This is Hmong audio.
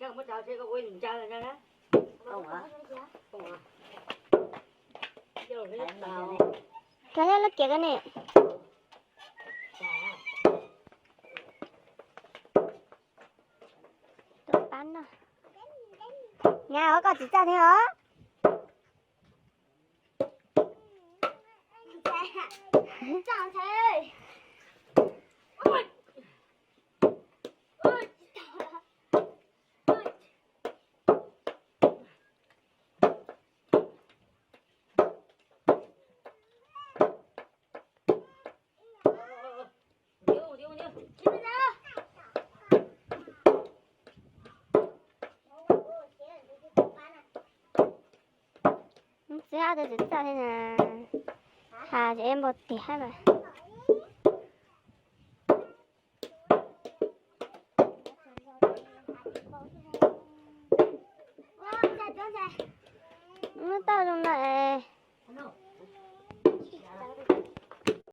Cov nyob lub kiab ko ne. Tus pab no. Nyab os, koj tsis txaj thiab os. Txiv ob tug tsis txawj thiab na, has ces npau tiag mas. Muab tau zoo na es.